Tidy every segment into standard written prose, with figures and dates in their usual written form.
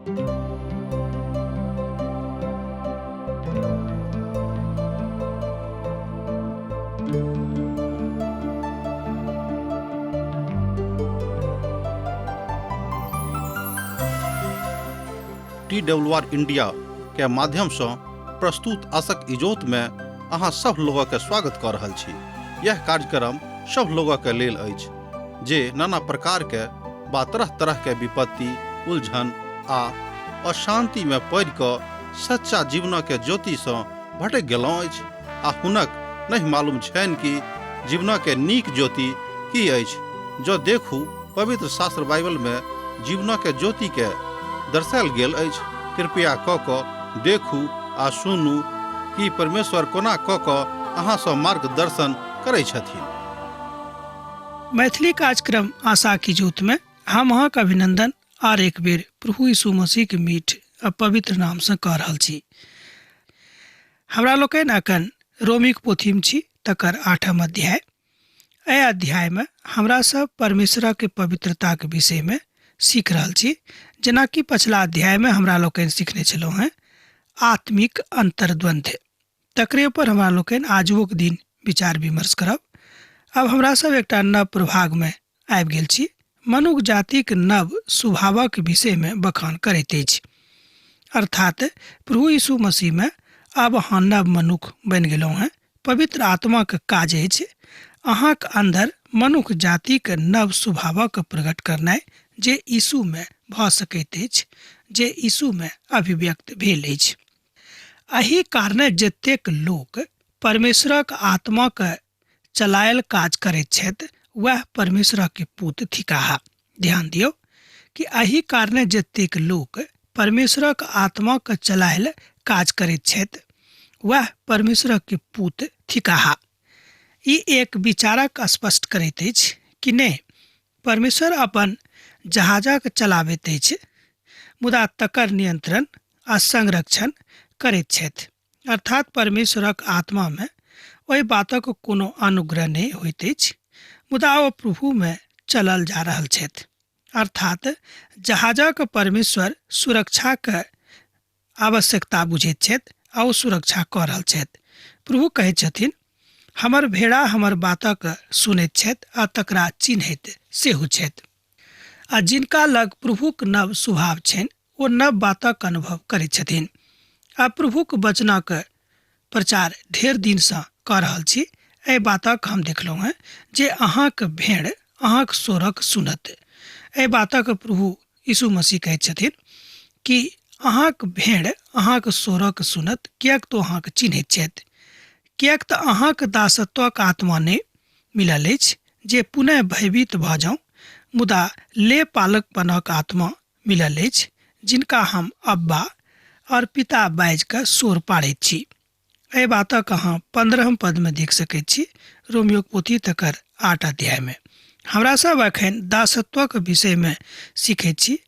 T W R India के माध्यम से प्रस्तुत आशक इजोत में अहाँ सब लोगक के स्वागत कऽ रहल छी। यह कार्यक्रम सब लोगक के लेल अछि जे नाना प्रकार के बा तरह तरह के विपत्ति, उलझन आ अशांति में पड़ि कऽ सच्चा जीवन के ज्योति सँ भटकि गेलहुँ अछि आ हुनक नहि मालूम छनि कि जीवन के नीक ज्योति की अछि। जँ देखू पवित्र शास्त्र बाइबल में जीवन के ज्योति के दर्शायल गेल अछि। कृपया कऽ कऽ देखू आ सुनू कि परमेश्वर कोना कऽ कऽ अहाँ सँ मार्गदर्शन करै छथिन। मैथिली कार्यक्रम आशा की ज्योत में हम अहाँके अभिनंदन आर एक बेर प्रभु यीशु मसीह के मीठ आ पवित्र नाम से कऽ रहल छी। हमरा लोकनि अखन रोमीक पोथीमे छी, तकर 8म अध्याय। एहि अध्यायमे हमरा सब परमेश्वरक पवित्रताक विषयमे सीख रहल छी। जेनाकि पछिला अध्यायमे हमरा लोकनि सीखने छलहुँ हेँ आत्मिक अन्तर्द्वन्द्व, तकरे ऊपर हमरा लोकनि आजुओक दिन विचार विमर्श करब। आब हमरा सब एकटा नव प्रभागमे आबि गेल छी, मनुख जातिक नव स्वभावक विषयमे बखान करैत अछि। अर्थात प्रभु यीशु मसीहमे आब अहाँ नव मनुख बनि गेलहुँ हेँ। पवित्र आत्माक काज अछि अहाँक अन्दर मनुख जातिक नव स्वभावक प्रकट करनाइ, जे यीशुमे भऽ सकैत अछि, जे यीशुमे अभिव्यक्त भेल अछि। एहि कारणे जतेक लोक परमेश्वरक आत्माक चलायल काज करैत छथि वएह परमेश्वरक पूत थिकाह। ध्यान दियौ कि एहि कारणे जतेक लोक परमेश्वरक आत्माक चलायल काज करैत छथि वएह परमेश्वरक पूत थिकाह। ई एक विचारक स्पष्ट करैत अछि कि नहि, परमेश्वर अपन जहाजक चलाबैत अछि मुदा तकर नियंत्रण आ संरक्षण करैत छथि। अर्थात परमेश्वरक आत्मामे ओहि बातक कोनो अनुग्रह नहि होइत अछि, मुदा ओ प्रभुमे चलल जा रहल छथि। अर्थात जहाजक परमेश्वर सुरक्षाक आवश्यकता बुझैत छथि आ ओ सुरक्षा कऽ रहल छथि। प्रभु कहैत छथिन, हमर भेड़ा हमर बातक सुनैत छथि आ तकरा चिन्हैत सेहो छथि। आ जिनका लग प्रभुक नव स्वभाव छनि ओ नव बातक अनुभव करैत छथिन। आ प्रभुक वचनक प्रचार ढेर दिनसँ कऽ रहल छी, एहि बातक हम देखलहुँ हेँ जे अहाँक भेड़ अहाँक स्वरक सुनत। एहि बातक प्रभु यीशु मसीह कहैत छथिन कि अहाँक भेड़ अहाँक स्वरक सुनत, किएक तऽ अहाँक चिन्हैत छथि। किएक तऽ अहाँक दासत्वक आत्मा नहि मिलल अछि जे पुनः भयभीत भऽ जाउ, मुदा ले पालकपनक आत्मा मिलल अछि, जिनका हम अब्बा और पिता बाजि कऽ शोर पाड़ैत छी। एहि बातक अहाँ 15 पदमे देख सकैत छी, रोमियोक पोथी तकर 8 अध्यायमे। हमरा सब अखन दासत्वक विषयमे सीखैत छी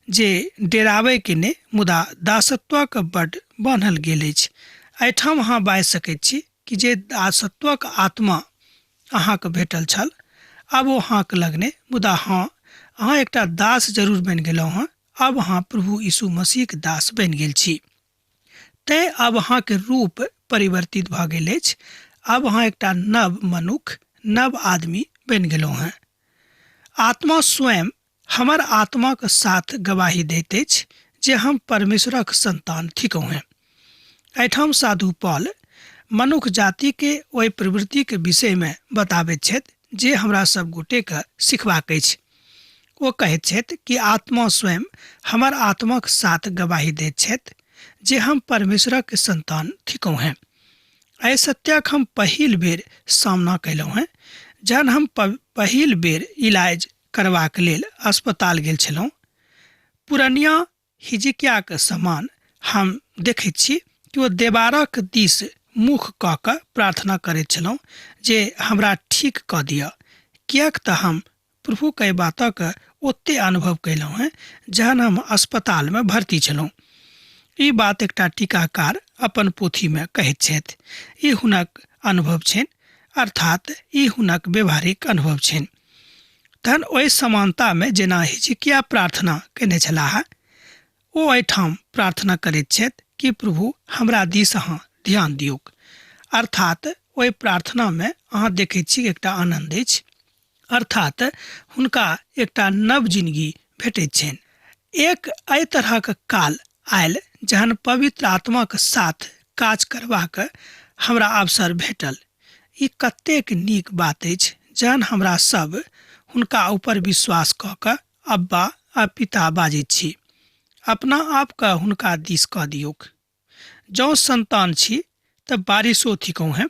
जे डेराबैके नहि, मुदा दासत्वक बड बान्हल गेल अछि। एहिठाम अहाँ बाजि सकैत छी कि जे दासत्वक आत्मा अहाँके भेटल छल आब ओ अहाँके लग नहि, मुदा हँ, अहाँ एकटा दास जरूर बनि गेलहुँ हँ। आब अहाँ प्रभु यीशु मसीहक दास बनि गेल छी, तैँ आब अहाँके रूप परिवर्तित भऽ गेल अछि। आब अहाँ एकटा नव मनुख, नव आदमी बनि गेलहुँ हँ। आत्मा स्वयं हमर आत्माक साथ गवाही दैत अछि जे हम परमेश्वरक संतान थिकहुँ हेँ। एहिठाम साधु पॉल मनुख जातिके ओहि प्रवृत्तिके विषयमे बताबैत छथि जे हमरा सब गोटेके सिखबाक अछि। ओ कहैत छथि कि आत्मा स्वयं हमर आत्माक साथ गवाही दैत छथि जे हम परमेश्वरक संतान थिकहुँ हेँ। एहि सत्यक हम पहिल बेर सामना कयलहुँ हेँ जहन हम पहिल बेर इलाज करबाक लेल अस्पताल गेल छलहुँ। पुरनिया हिजकियाक समान हम देखैत छी कि ओ देवारक दिस मुख कऽ कऽ प्रार्थना करैत छलहुँ जे हमरा ठीक कऽ दिअ, किएक तऽ हम प्रभुक एहि बातक ओते अनुभव कयलहुँ हेँ जहन हम अस्पतालमे भर्ती छलहुँ। ई बात एकटा टीकाकार अपन पोथीमे कहैत छथि। ई हुनक अनुभव छनि, अर्थात ई हुनक व्यवहारिक अनुभव छनि। तहन ओहि समानतामे जेना हिजकिया प्रार्थना कयने छलाह, ओ एहिठाम प्रार्थना करैत छथि कि प्रभु हमरा दिस अहाँ ध्यान दियौक। अर्थात ओहि प्रार्थनामे अहाँ देखैत छी एकटा आनन्द अछि, अर्थात हुनका एकटा नव जिनगी भेटैत छनि। एक एहि तरहक काल आयल जहन पवित्र आत्माक साथ काज करबाक हमरा अवसर भेटल। ई कतेक नीक बात अछि जहन हमरा सब हुनका ऊपर विश्वास कऽ कऽ अब्बा आ पिता बाजैत छी। अपना आपके हुनका दिस कऽ दियौक। जँ संतान छी तऽ बारिशो थिकहुँ हैं,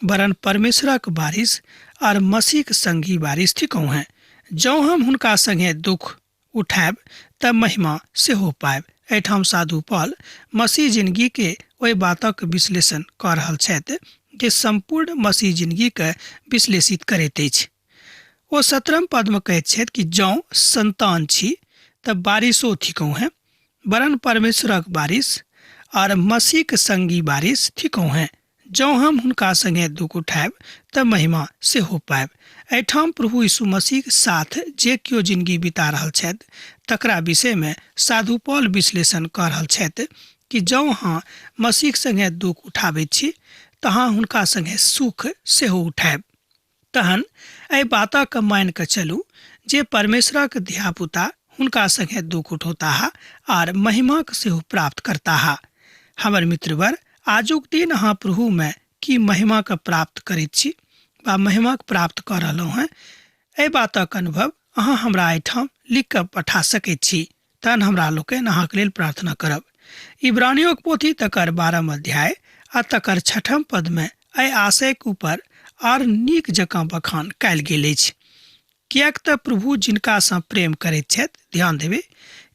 वरन परमेश्वरक बारिश आर मसीहक संगी बारिश थिकहुँ हैं। जँ हम हुनका संगे दुख उठायब तऽ महिमा सेहो पायब। एहिठाम साधु पॉल मसीह जिनगी के ओहि बातक विश्लेषण कऽ रहल छथि जे सम्पूर्ण मसीह जिनगी के विश्लेषित करैत अछि। ओ 17 पदमे कहैत छथि कि जँ संतान छी तऽ बारिशो थिकहुँ हैं, वरन परमेश्वरक बारिश आर मसीहक संगी बारिश थिकहुँ हैं। जँ हम हुनका संगे दुख उठायब तऽ महिमा सेहो पायब। एहिठाम प्रभु यीशु मसीहक साथ जे केओ जिनगी बिता रहल छथि तकरा विषयमे साधु पॉल विश्लेषण कऽ रहल छथि कि जँ अहाँ मसीहक संगे दुख उठाबैत छी तऽ अहाँ हुनका संगे सुख सेहो उठायब। तहन एहि बातक मानि कऽ चलू जे परमेश्वरक धियापुता हुनका संगे दुख उठौताह आर महिमाक सेहो प्राप्त करताह। हमर मित्रवर, आजुक दिन अहाँ प्रभुमे की महिमाके प्राप्त करैत छी वा महिमाक प्राप्त कऽ रहलहुँ हेँ, एहि बातक अनुभव अहाँ हमरा एहिठाम लिख कऽ पठा सकैत छी। तहन हमरा लोकनि अहाँके लेल प्रार्थना करब। इब्रानियोक पोथी तकर 12 अध्याय आ तकर 6 पदमे एहि आशयक ऊपर आर नीक जकाँ बखान कयल गेल अछि। किएक तऽ प्रभु जिनकासँ प्रेम करैत छथि, ध्यान देबै,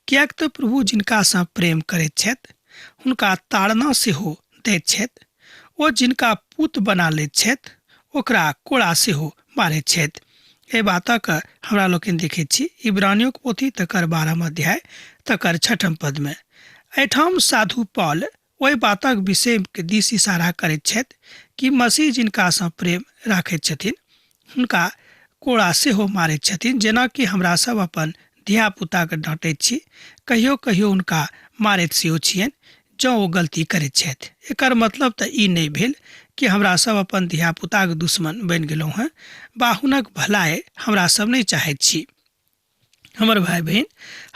किएक तऽ प्रभु जिनकासँ प्रेम करैत छथि हुनका ताड़ना सेहो दैत छथि। ओ जिनका पूत बना लैत छथि ओकरा कोड़ा सेहो मारैत छथि। एहि बातक हमरा लोकनि देखैत छी इब्रानियोक पोथी तकर 12 अध्याय तकर 6 पदमे। एहिठाम साधु पॉल ओहि बातक विषयके दिस इशारा करैत छथि कि मसीह जिनकासँ प्रेम राखैत छथिन हुनका कोड़ा सेहो मारैत छथिन। जेनाकि हमरा सब अपन धियापुताके डाँटैत छी, कहियो कहियो हुनका मारैत सेहो छियनि जँ ओ गलती करैत छथि। एकर मतलब तऽ ई नहि भेल कि हमरा सब अपन धियापुताके दुश्मन बनि गेलहुँ हेँ वा हुनक भलाइ हमरा सब नहि चाहैत छी। हमर भाय बहिन,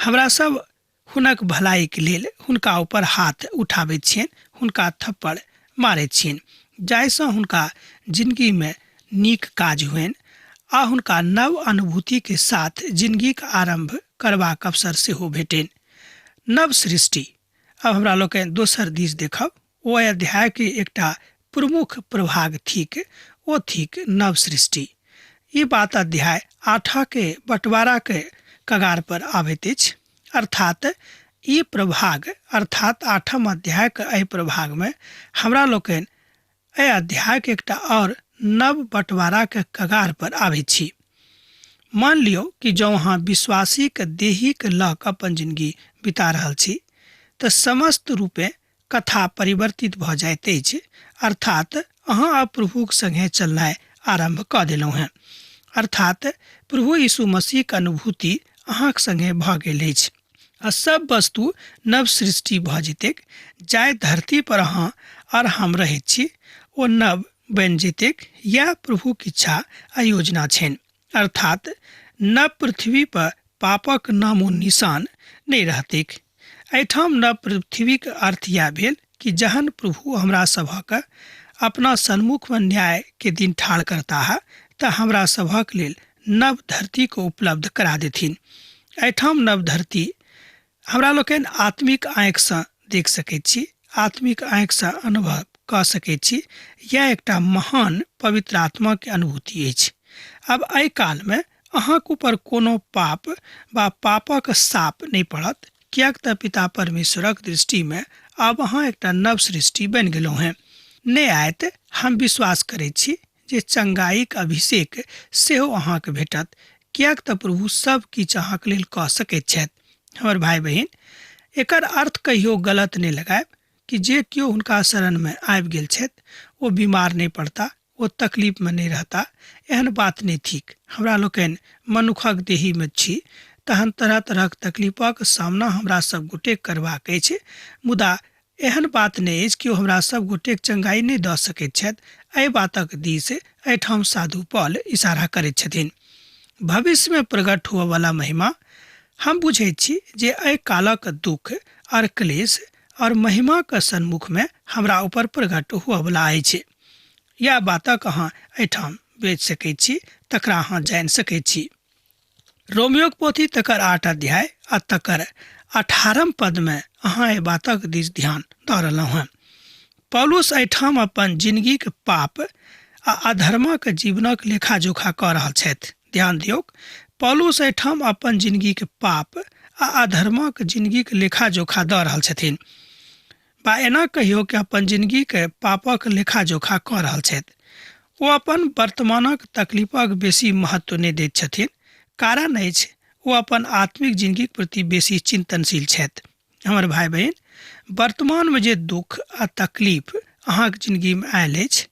हमरा सब हुनक भलाइके लेल हुनका ऊपर हाथ उठाबैत छियनि, हुनका थप्पड़ मारैत छियनि, जाहिसँ हुनका जिनगीमे नीक काज होइन आ हुनका नव अनुभूतिके साथ जिनगीके आरम्भ करबाक अवसर सेहो भेटनि। नव सृष्टि। अब हमरा लोकनि दोसर दिस देखब। ओ अध्यायके एकटा प्रमुख प्रभाग थिक, ओ थिक नव सृष्टि। ई बात अध्याय 8 के बँटवारा के कगार पर आबैत अछि। अर्थात ई प्रभाग, अर्थात 8 अध्याय के एहि प्रभाग में हमरा लोकनि एहि अध्याय के एकटा और नव बँटवारा के कगार पर आबैत छी। मान लियौ कि जँ अहाँ विश्वासीके देहीके लऽ कऽ अपन जिनगी बिता रहल छी तऽ समस्त रूपे कथा परिवर्तित भऽ जाइत अछि। अर्थात अहाँ आब प्रभुक संगे चलनाइ आरम्भ कऽ देलहुँ हेँ। अर्थात प्रभु यीशु मसीहक अनुभूति अहाँक संगे भऽ गेल अछि आ सब वस्तु नव सृष्टि भऽ जेतैक। जाहि धरती पर अहाँ आर हम रहैत छी ओ नव बनि जेतैक। यैह प्रभुक इच्छा आ योजना छनि। अर्थात नव पृथ्वी पर पापक नामो निशान नहि रहतैक। एहिठाम नव पृथ्वीक अर्थ यैह भेल कि जहन प्रभु हमरा सभक अपना सन्मुखमे न्याय के दिन ठाढ़ करताह तऽ हमरा सभक लेल नव धरती को उपलब्ध करा देथिन। एहिठाम नव धरती हमरा लोकनि आत्मिक आँखिसँ देख सकैत छी, आत्मिक आँखिसँ अनुभव कऽ सकैत छी। यैह एकटा महान पवित्र आत्माके अनुभूति अछि। अब एहि कालमे अहाँक ऊपर कोनो पाप वा पापक साप नहि पड़त, किएक तऽ पिता परमेश्वरक दृष्टिमे आब अहाँ एकटा नव सृष्टि बनि गेलहुँ हेँ। नहि आयत, हम विश्वास करैत छी जे चंगाईक अभिषेक सेहो अहाँके भेटत, किएक तऽ प्रभु सब किछु अहाँके लेल कऽ सकैत छथि। हमर भाय बहिन, एकर अर्थ कहियो गलत नहि लगायब कि जे केओ हुनका शरणमे आबि गेल छथि ओ बीमार नहि पड़ता, ओ तकलीफमे नहि रहता, एहन बात नहि थिक। हमरा लोकनि मनुखक देहीमे छी, तहन तरह तरहक तकलीफक सामना हमरा सब गोटे करबाक अछि। मुदा एहन बात नहि अछि कि ओ हमरा सब गोटेक चंगाई नहि दऽ सकैत छथि। एहि बातक दिस एहिठाम साधु पॉल इशारा करैत छथिन। भविष्यमे प्रकट हुअवला महिमा, हम बुझैत छी जे एहि कालक दुख और क्लेश और महिमाक सन्मुखमे हमरा ऊपर प्रकट हुअवला अछि। यैह बातक अहाँ एहिठाम बेच सकैत छी, तकरा अहाँ जानि सकैत छी। रोमियोक पोथी तकर 8 अध्याय आ तकर 18 पदमे अहाँ एहि बातक दिस ध्यान दऽ रहलहुँ हेँ। पौलुस एहिठाम अपन जिनगीक पाप आ अधर्मक जीवनक लेखा जोखा कऽ रहल छथि। ध्यान दियौक, पौलुस एहिठाम अपन जिनगीक पाप आ अधर्मक जिनगीक लेखा जोखा दऽ रहल छथिन, बा एना कहियो कि अपन जिनगीके पापक लेखा जोखा कऽ रहल छथि। ओ अपन वर्तमानक तकलीफक बेसी महत्व नहि दैत छथिन, कारण अछि ओ अपन आत्मिक जिनगीक प्रति बेसी चिंतनशील छथि। हमर भाय बहिन, वर्तमानमे जे दुख आ तकलीफ अहाँके जिनगीमे आयल अछि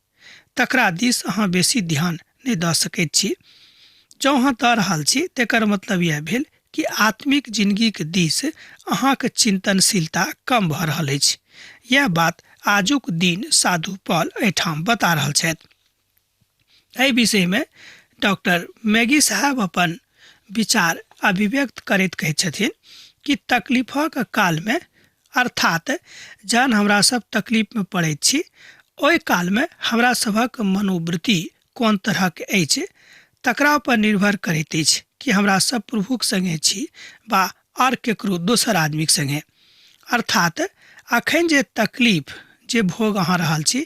तकरा दिस अहाँ बेसी ध्यान नहि दऽ सकैत छी। जँ अहाँ दऽ रहल छी तकर मतलब इएह भेल कि आत्मिक जिनगीके दिस अहाँके चिंतनशीलता कम भऽ रहल अछि। यैह बात आजुक दिन साधु पॉल एहिठाम बता रहल छथि। एहि विषयमे डॉक्टर मैगी साहब अपन विचार अभिव्यक्त करैत कहैत छथिन कि तकलीफक कालमे, अर्थात जहन हमरा सब तकलीफमे पड़ैत छी ओहि कालमे हमरा सभक मनोवृत्ति कोन तरहक अछि तकरा पर निर्भर करैत अछि कि हमरा सब प्रभुक संगे छी बा आर केकरो दोसर आदमीक संगे। अर्थात अखन जे तकलीफ जे भोग अहाँ रहल छी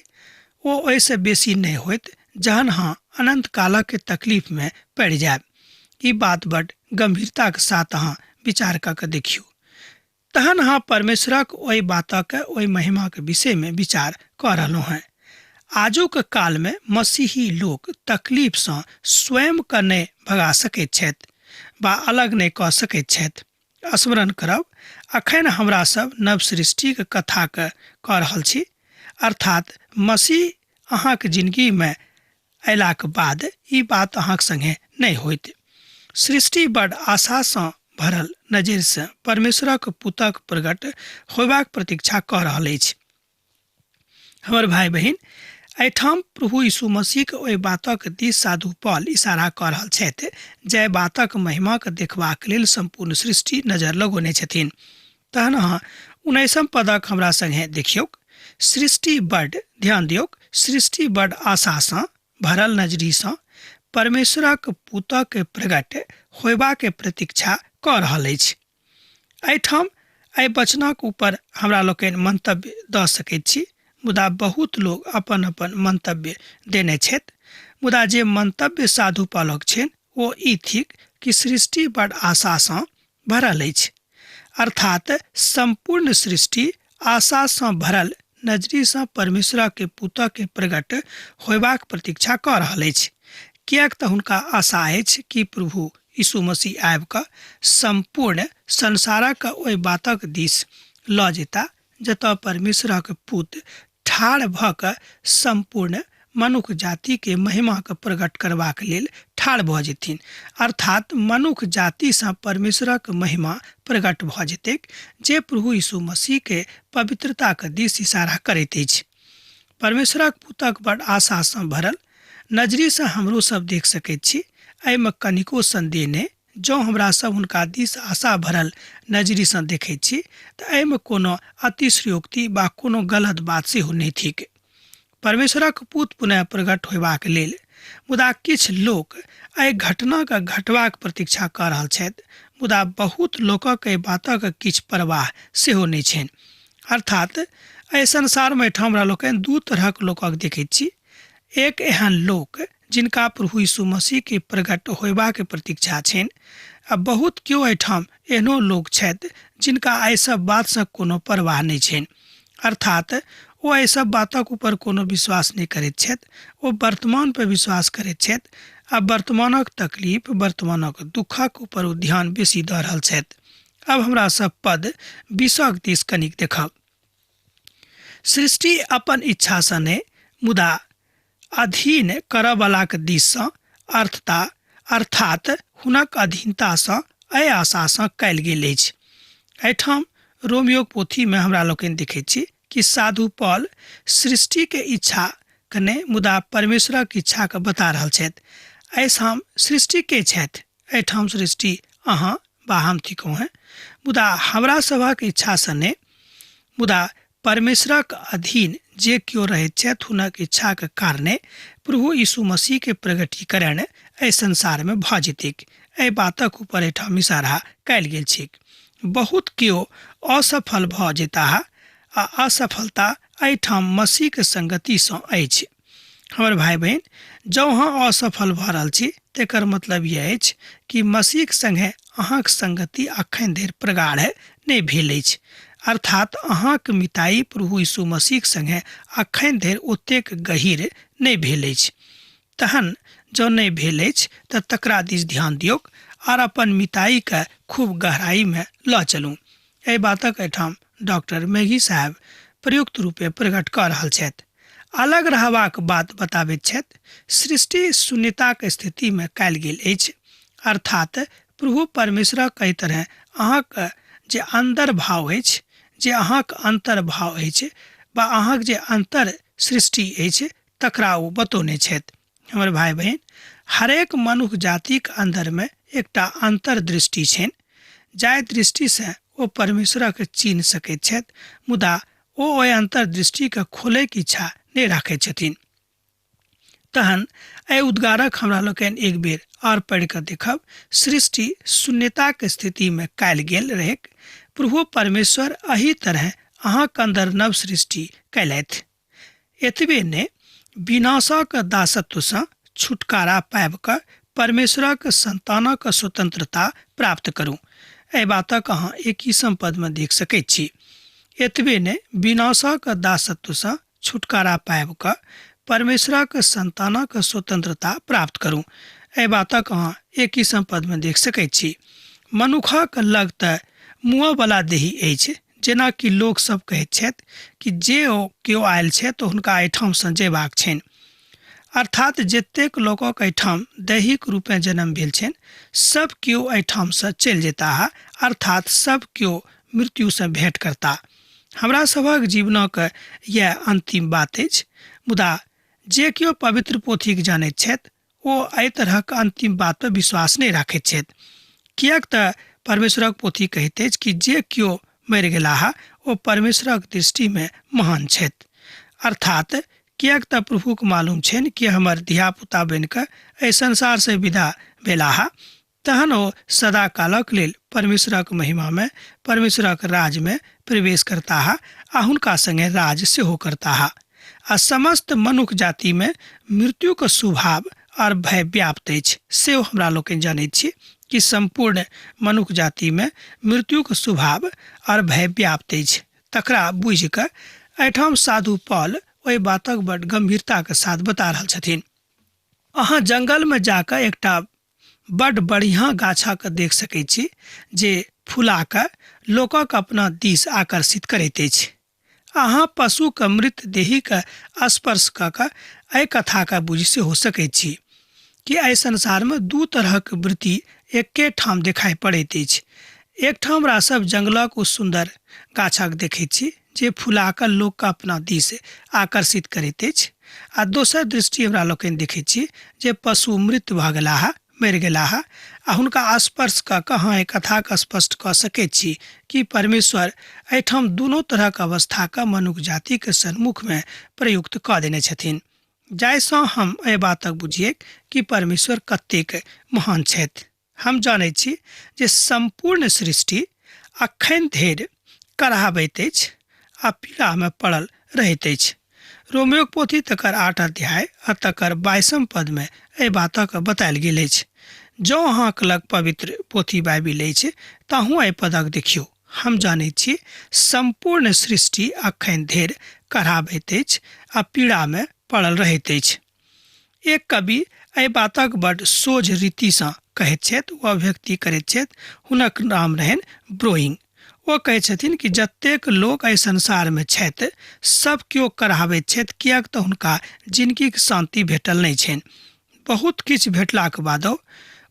ओ ओहिसँ बेसी नहि होइत जहन अहाँ अनंत कालक तकलीफमे पड़ि जायब। ई बात बड गंभीरताक साथ अहाँ विचार कऽ के देखियौ। तहन अहाँ परमेश्वरक ओहि बातक ओहि महिमाक विषयमे विचार कऽ रहलहुँ हेँ। आजुक कालमे मसीही लोक तकलीफसँ स्वयंके नहि भगा सकैत छथि बा अलग नहि कऽ सकैत छथि। स्मरण करब, अखन हमरा सब नव सृष्टिक कथाक कऽ रहल छी, अर्थात मसीह अहाँक जिनगीमे अयलाक बाद ई बात अहाँक संगे नहि होइत। सृष्टि बड आशासँ भरल नजरिसँ परमेश्वरक पुतक प्रकट होयबाक प्रतीक्षा कऽ रहल अछि। हमर भाय बहिन, एहिठाम प्रभु यीशु मसीहक ओहि बातक दिस साधु पॉल इशारा कऽ रहल छथि जाहि बातक महिमाक देखबाक लेल सम्पूर्ण सृष्टि नजर लगौने छथिन। तहन अहाँ 19 पदक हमरा संगे देखियौक। सृष्टि बड, ध्यान दियौक, सृष्टि बड आशासँ भरल नजरीसँ परमेश्वरक पुतक प्रकट होयबाक प्रतीक्षा कऽ रहल अछि। एहिठाम एहि वचनक ऊपर हमरा लोकनि मंतव्य दऽ सकैत छी, मुदा बहुत लोक अपन अपन मंतव्य देने छथि। मुदा जे मंतव्य साधु पालक छनि ओ ई थिक कि सृष्टि बड़ आशासँ भरल अछि, अर्थात सम्पूर्ण सृष्टि आशासँ भरल नजरीसँ परमेश्वरक पुतके प्रकट होयबाक प्रतीक्षा कऽ रहल अछि, किएक तऽ हुनका आशा अछि कि प्रभु यीशु मसीह आबि कऽ सम्पूर्ण संसारक ओहि बातक दिस लऽ जेता जतऽ परमेश्वरक पुत ठाढ़ भऽ कऽ सम्पूर्ण मनुख जातिके महिमाके प्रकट करबाक लेल ठाढ़ भऽ जेथिन, अर्थात मनुख जातिसँ परमेश्वरक महिमा प्रकट भऽ जेतैक, जे प्रभु यीशु मसीहके पवित्रताक दिस इशारा करैत अछि। परमेश्वरक पुतक बड़ आशासँ भरल नजरिसँ हमरो सब देख सकैत छी, एहिमे कनिको संदेह नहि। जँ हमरा सब हुनका दिस आशा भरल नजरिसँ देखैत छी तऽ एहिमे कोनो अतिशयोक्ति वा कोनो गलत बात सेहो नहि थिक। परमेश्वरक पुत पुनः प्रकट होयबाक लेल मुदा किछु लोक एहि घटनाक घटबाक प्रतीक्षा कऽ रहल छथि, मुदा बहुत लोकक एहि बातक किछु परवाह सेहो नहि छनि। अर्थात एहि संसारमे एहिठाम हमरा लोकनि दू तरहक लोकक देखैत छी। एक एहन लोक जिनका प्रभु यीशु मसीह के प्रकट होयबाक प्रतीक्षा छनि, आ बहुत केओ एहिठाम एहनो लोक छथि जिनका एहि सब बातसँ कोनो परवाह नहि छनि, अर्थात ओ एहि सब बातक ऊपर कोनो विश्वास नहि करैत छथि। ओ वर्तमान पर विश्वास करैत छथि आ वर्तमानक तकलीफ, वर्तमानक दुखक ऊपर ओ ध्यान बेसी दऽ रहल छथि। अब हमरा सब पद 20 दिस कनिक देखब। सृष्टि अपन इच्छासँ नहि, मुदा अधीन करऽवलाक दिससँ, अर्थात हुनक अधीनतासँ एहि आशासँ कयल गेल अछि। एहिठाम रोमियोक पोथीमे हमरा लोकनि देखैत छी कि साधु पॉल सृष्टिके इच्छा के नहि मुदा परमेश्वरक इच्छाके बता रहल छथि। एहिठाम सृष्टि के छथि? एहिठाम सृष्टि अहाँ बा हम थिकहुँ हेँ, मुदा हमरा सभक इच्छासँ नहि, मुदा परमेश्वरक अधीन जे केओ रहैत छथि हुनक इच्छाक कारणे प्रभु यीशु मसीह के प्रगटीकरण एहि संसार में भऽ जेतैक। एहि बातक ऊपर एहिठाम इशारा कयल गेल छैक। बहुत केओ असफल भऽ जेताह आ असफलता एहिठाम मसीह के संगति सँ अछि। हमर भाई बहिन, जँ अहाँ असफल भऽ रहल छी तेकर मतलब यह अछि कि मसीहक संगे अहाँक संगति अखन धरि प्रगाढ़ नहि भेल अछि। अर्थात अहाँक मिताई प्रभु यीशु मसीहक संगे अखन धरि ओतेक गहीर नहि भेल अछि। तहन जँ नहि भेल अछि तऽ तकरा दिस ध्यान दियौक आर अपन मिताईके खूब गहराईमे लऽ चलू। एहि बातक एहिठाम डॉक्टर मेघी साहेब प्रयुक्त रूपे प्रकट कऽ रहल छथि। अलग रहबाक बात बताबैत छथि। सृष्टि शून्यताक स्थितिमे कयल गेल अछि। अर्थात प्रभु परमेश्वरक एहि तरह अहाँक जे अन्दर भाव अछि, जे अहाँक अन्तर्भाव अछि वा अहाँक जे अन्तर सृष्टि अछि तकरा ओ बतौने छथि। हमर भाई बहिन, हरेक मनुख जातिक अन्दरमे एकटा अन्तर्दृष्टि छनि, जाहि दृष्टिसँ ओ परमेश्वरक चिन्ह सकैत छथि, मुदा ओ ओहि अन्तर्दृष्टिके खोलैके इच्छा नहि राखैत छथिन। तहन एहि उद्गारक हमरा लोकनि एक बेर आओर पढ़ि कऽ देखब। सृष्टि शून्यताक स्थितिमे कयल गेल रहैक। प्रभु परमेश्वर एहि तरह अहाँक अन्दर नव सृष्टि कयलथि। एतबे नहि, विनाशक दासत्वसँ छुटकारा पाबि कऽ परमेश्वरक संतानक स्वतंत्रता प्राप्त करू। एहि बातक अहाँ 21 पदमे देख सकैत छी। एतबे नहि, विनाशक दासत्वसँ छुटकारा पाबि कऽ परमेश्वरक संतानक स्वतंत्रता प्राप्त करू। एहि बातक अहाँ 21 पदमे देख सकैत छी। मनुखक लग तऽ मुँहवला देही अछि, जेना कि लोक सब कहैत छथि कि जे ओ केओ आयल छथि तऽ हुनका एहिठामसँ जयबाक छनि। अर्थात जतेक लोकक एहिठाम दैहिक रूपेँ जन्म भेल छनि सब केओ एहिठामसँ चलि जेताह, अर्थात सब केओ मृत्युसँ भेंट करता। हमरा सभक जीवनक यैह अंतिम बात अछि। मुदा जे केओ पवित्र पोथीक जानैत छथि ओ एहि तरहक अंतिम बात पर विश्वास नहि राखैत छथि, किएक तऽ परमेश्वरक पोथी कहैत अछि कि जे केओ मरि गेलाह ओ परमेश्वरक दृष्टिमे महान छथि। अर्थात किएक तऽ प्रभुक मालूम छनि कि हमर धियापुता बनि कऽ एहि संसारसँ विदा भेलाह, तहन ओ सदा कालक लेल परमेश्वरक महिमामे परमेश्वरक राजमे प्रवेश करताह आ हुनका संगे राज सेहो करताह। आ समस्त मनुख जातिमे मृत्युक स्वभाव आओर भय व्याप्त अछि, सेहो हमरा लोकनि जनैत छी कि सम्पूर्ण मनुख जातिमे मृत्युक स्वभाव आओर भय व्याप्त अछि। तकरा बुझि कऽ एहिठाम साधु पॉल ओहि बातक बड गंभीरताक साथ बता रहल छथिन। अहाँ जंगलमे जाकऽ एकटा बड बढ़िया गाछक देख सकैत छी जे फुला कऽ लोकक अपना दिस आकर्षित करैत अछि। अहाँ पशुक मृत देहीक स्पर्श कऽ कऽ एहि कथाके बुझि सेहो सकैत छी कि एहि संसारमे दू तरहक वृत्ति एके ठाम देखाइ पड़ैत अछि। एकठाम हमरा सब जंगलक ओ सुन्दर गाछक देखैत छी जे फुला कऽ लोकके अपना दिस आकर्षित करैत अछि, आ दोसर दृष्टि हमरा लोकनि देखैत छी जे पशु मृत भऽ गेलाह, मरि गेलाह, आ हुनका स्पर्श कऽ कऽ अहाँ एहि कथाके स्पष्ट कऽ सकैत छी कि परमेश्वर एहिठाम दुनू तरहक अवस्थाके मनुख जातिके सन्मुखमे प्रयुक्त कऽ देने छथिन, जाहिसँ हम एहि बातक बुझिऐक कि परमेश्वर कतेक महान छथि। हम जानैत छी जे सम्पूर्ण सृष्टि अखन धरि कराबैत अछि आ पीड़ामे पड़ल रहैत अछि। रोमियोक पोथी तकर 8 अध्याय आ तकर 22 पदमे एहि बातक बतायल गेल अछि। जँ अहाँक लग पवित्र पोथी बाइबिल अछि तऽ अहूँ एहि पदक देखियौ। हम जानैत छी सम्पूर्ण सृष्टि अखन धरि कराबैत अछि आ पीड़ामे पड़ल रहैत अछि। एक कवि एहि बातक बड सोझ रीतिसँ कहैत छथि, ओ अभिव्यक्ति करैत छथि। हुनक नाम रहनि ब्रोइंग। ओ कहै छथिन कि जतेक लोक एहि संसारमे छथि सब केओ कराबैत छथि, किएक तऽ हुनका जिनगीक शान्ति भेटल नहि छनि। बहुत किछु भेटलाक बादो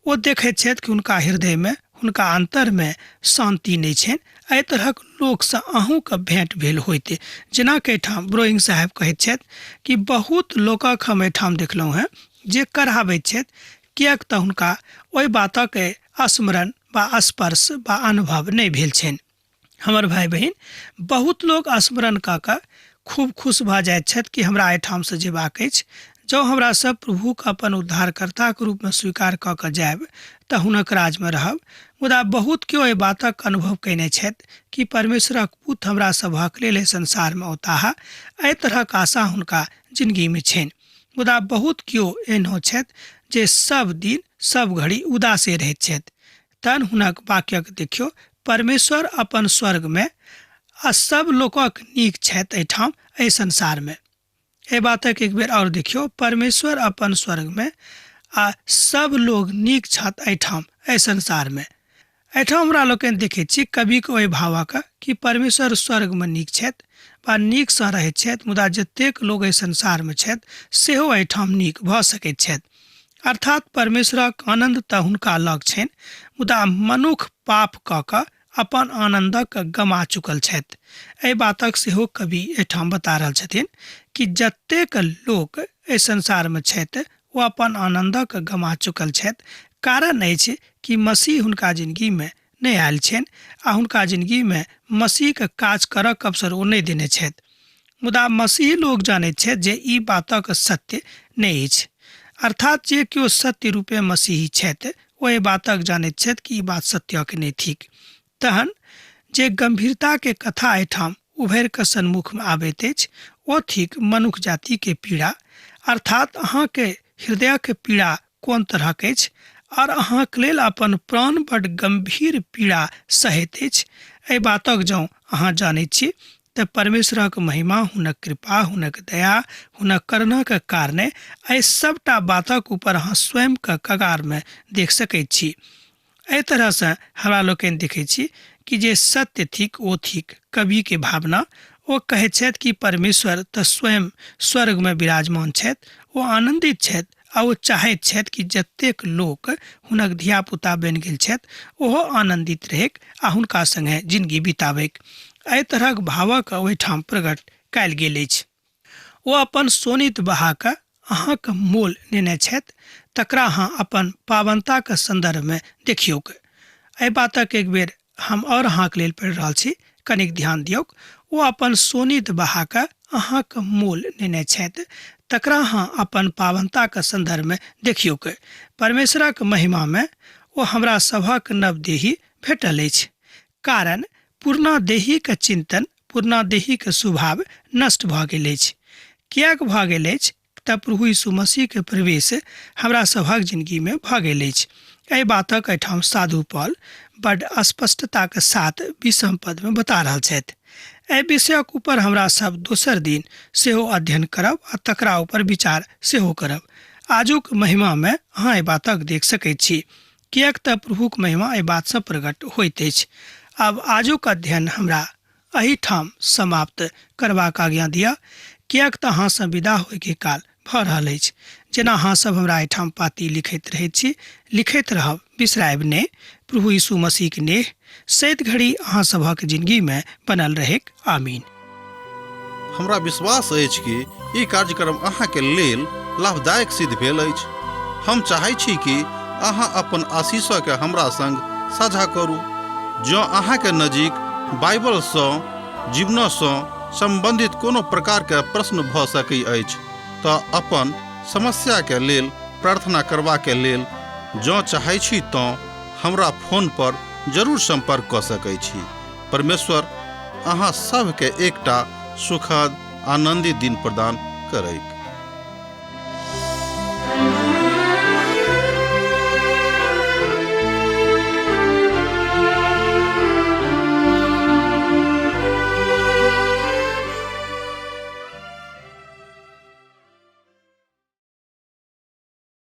ओ देखैत छथि कि हुनका हृदयमे हुनका अन्तरमे शान्ति नहि छनि। एहि तरहक लोकसँ अहूँके भेँट भेल होइत। जेनाकि एहिठाम ब्रोइंग साहेब कहैत छथि कि बहुत लोकक हम एहिठाम देखलहुँ हेँ जे कराबैत छथि, किएक तऽ हुनका ओहि बातक स्मरण वा स्पर्श वा अनुभव नहि भेल छनि। हमर भाय बहिन, बहुत लोक स्मरण कऽ कऽ खूब खुश भऽ जाइत छथि कि हमरा एहिठामसँ जेबाक अछि। जँ हमरा सब प्रभुके अपन उद्धारकर्ताके रूपमे स्वीकार कऽ कऽ जायब तऽ हुनक राजमे रहब। मुदा बहुत केओ एहि बातक अनुभव कयने छथि कि परमेश्वरक पुत हमरा सभक लेल एहि संसारमे औताह। एहि तरहक आशा हुनका जिनगीमे छनि। मुदा बहुत केओ एहनो छथि जे सब दिन सब घड़ी उदासे रहैत छथि। तहन हुनक वाक्यक देखियौ, परमेश्वर अपन स्वर्गमे आ सब लोकक नीक छथि एहिठाम एहि संसारमे। एहि बातक एक बेर आओर देखियौ, परमेश्वर अपन स्वर्गमे आ सब लोग नीक छथि एहिठाम एहि संसारमे। एहिठाम हमरा लोकनि देखैत छी कविके ओहि भावक कि परमेश्वर स्वर्गमे नीक छथि वा नीकसँ रहैत छथि, मुदा जतेक लोक एहि संसारमे छथि सेहो एहिठाम नीक भऽ सकैत छथि। अर्थात परमेश्वरक आनन्द तऽ हुनका लग छनि, मुदा मनुख पाप कऽ कऽ अपन आनन्दक गमा चुकल छथि। एहि बातक सेहो कवि एहिठाम बता रहल छथिन कि जतेक लोक एहि संसारमे छथि ओ अपन आनन्दक गमा चुकल छथि। कारण अछि कि मसीह हुनका जिनगीमे नहि आयल छनि आ हुनका जिनगीमे मसीहके काज करक अवसर ओ नहि देने छथि। मुदा मसीही लोक जानैत छथि जे ई बातक सत्य नहि अछि। अर्थात जे केओ सत्य रूपे मसीही छथि ओ एहि बातक जानैत छथि कि ई बात सत्यक नहि थिक। तहन जे गंभीरताके कथा एहिठाम उभरि कऽ सन्मुखमे आबैत अछि ओ थिक मनुख जातिके पीड़ा। अर्थात अहाँके हृदयक पीड़ा कोन तरहक अछि आओर अहाँके लेल अपन प्राण बड गंभीर पीड़ा सहैत अछि, एहि बातक जँ अहाँ जानैत छी तऽ परमेश्वरक महिमा, हुनक कृपा, हुनक दया, हुनक करुणाक कारणे एहि सबटा बातक ऊपर अहाँ स्वयंके कगारमे देख सकैत छी। एहि तरहसँ हमरा लोकनि देखैत छी कि जे सत्य थिक ओ थिक कविके भावना। ओ कहैत छथि कि परमेश्वर तऽ स्वयं स्वर्गमे विराजमान छथि, ओ आनन्दित छथि आ ओ चाहैत छथि कि जतेक लोक हुनक धियापुता बनि गेल छथि ओहो आनन्दित रहैक आ हुनका सङ्गे जिनगी बिताबैक। एहि तरहक भावक ओहिठाम प्रकट कयल गेल अछि। ओ अपन शोणित बहा कऽ अहाँक मोल नेने छथि, तकरा अहाँ अपन पावनताक सन्दर्भमे देखियौक। एहि बातक एक बेर हम आओर अहाँक लेल पढ़ि रहल छी, कनिक ध्यान दियौक। ओ अपन शोणित बहा कऽ अहाँक मोल नेने छथि, तकरा अहाँ अपन पावनताक सन्दर्भमे देखियौक। परमेश्वरक महिमामे ओ हमरा सभक नव देही भेटल अछि, कारण पुरना देहीक चिन्तन, पुरना देहीक स्वभाव नष्ट भऽ गेल अछि। किएक भऽ गेल अछि? तऽ प्रभु यीशु मसीहके प्रवेश हमरा सभक जिनगीमे भऽ गेल अछि। एहि बातक एहिठाम साधु पॉल बड स्पष्टताके साथ 20 पदमे बता रहल छथि। एहि विषयक ऊपर हमरा सब दोसर दिन सेहो अध्ययन करब आ तकरा ऊपर विचार सेहो करब। आजुक महिमामे अहाँ एहि बातक देख सकैत छी, किएक तऽ प्रभुक महिमा एहि बातसँ प्रकट होइत अछि। आब आजुक अध्ययन हमरा एहिठाम समाप्त करबाक आज्ञा दिअ, किएक तऽ अहाँसँ विदा होइके काल भऽ रहल अछि। जेना अहाँ सब हमरा एहिठाम पाती लिखैत रहैत छी, लिखैत रहब, बिसरायब नहि। प्रभु यीशु मसीहक नेह सैत घड़ी अहाँ सभक जिनगीमे बनल रहैक। आमीन। हमरा विश्वास अछि कि ई कार्यक्रम अहाँके लेल लाभदायक सिद्ध भेल अछि। हम चाहै छी कि अहाँ अपन आशीषके हमरा संग साझा करू। जँ अहाँके नजीक बाइबलसँ जीवनसँ सम्बन्धित कोनो प्रकारके प्रश्न भऽ सकै अछि तऽ अपन समस्याके लेल प्रार्थना करबाके लेल जँ चाहै छी तँ हमरा फोन पर जरूर सम्पर्क कऽ सकै छी। परमेश्वर अहाँ सभके एकटा सुखद आनन्दित दिन प्रदान करैक।